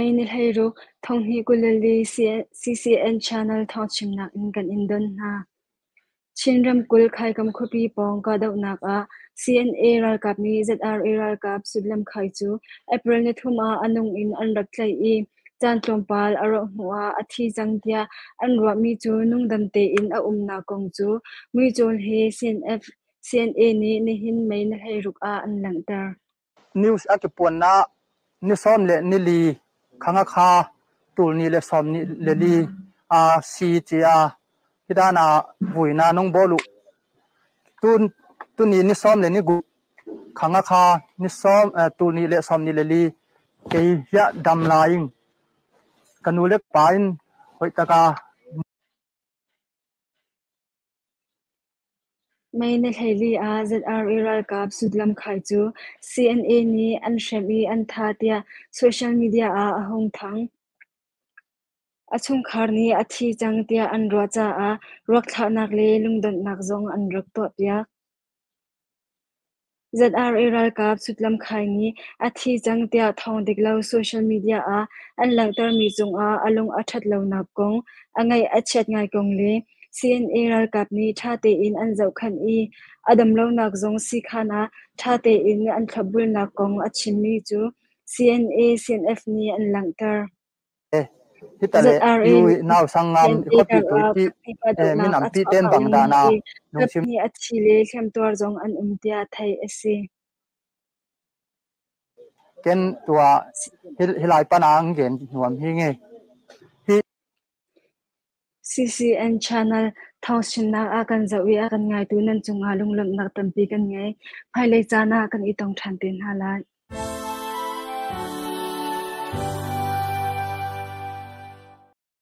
May ni 16, 2024 CCN Channel thawngchimnak in kan in don hna. Chin ramkulh Khaikam khuapi pawng kahdohnak ah CNA ralkap nih ZRA ralkap Sutlam Khai cu April nithum ah a nung in an rak tlaih i caan tlawmpal a rauh hnuah a thi cang tiah an ruahmi cu nungdam tein a umnak kong cu muicawl he CNF CNA nih nihin May ni 16 ah an langhter. News a ki puannak ni sawm le nili khanga kha tul ni le sawm ni le li a si tia hidana vuina nung bolu tun tuni ni sawm le ni gu khanga kha ni sawm tul ni le sawm ni le li kei hia dam laing kanu le pa in hoi taka. May ni 14 ah ZRA ralkap Sutlam Khai cu CNA nih an hrem i an thah tiah social media ah a hung thang. A chungkhar nih a thi cang tiah an ruah caah ruak thlahnak le lungdonhnak zong an rak tuahpiak. ZRA ralkap Sutlam Khai nih a thi cang tiah thawng dik lo social media ah an langhtermi cungah a lung a ṭhat lonak kong, a ngaih a chiat ngai kong le CNA ralkap nih ṭha tein an zohkhenh i a damlonak zong siikhan ah ṭha tein an thlopbulnak kong a chimmi cu CNA CNF nih an langhter. Hitale ZRA yu nih nau sangam CNA khopi karah tuiti Khrihfa dohnak min a ampi chuah ten phah bang lengmang dana i lungsim kaphnih a thi le hliamtuar zong an um tiah theih a si. Ken tua hilai panang gen nuam hi nge hi. CCN Channel thawngchimnak a kan zoh i a kan ngaitu nan cungah lunglawmhnak tampi kan ngei. Hmailei caan ah kan i tong ṭhan te hna lai.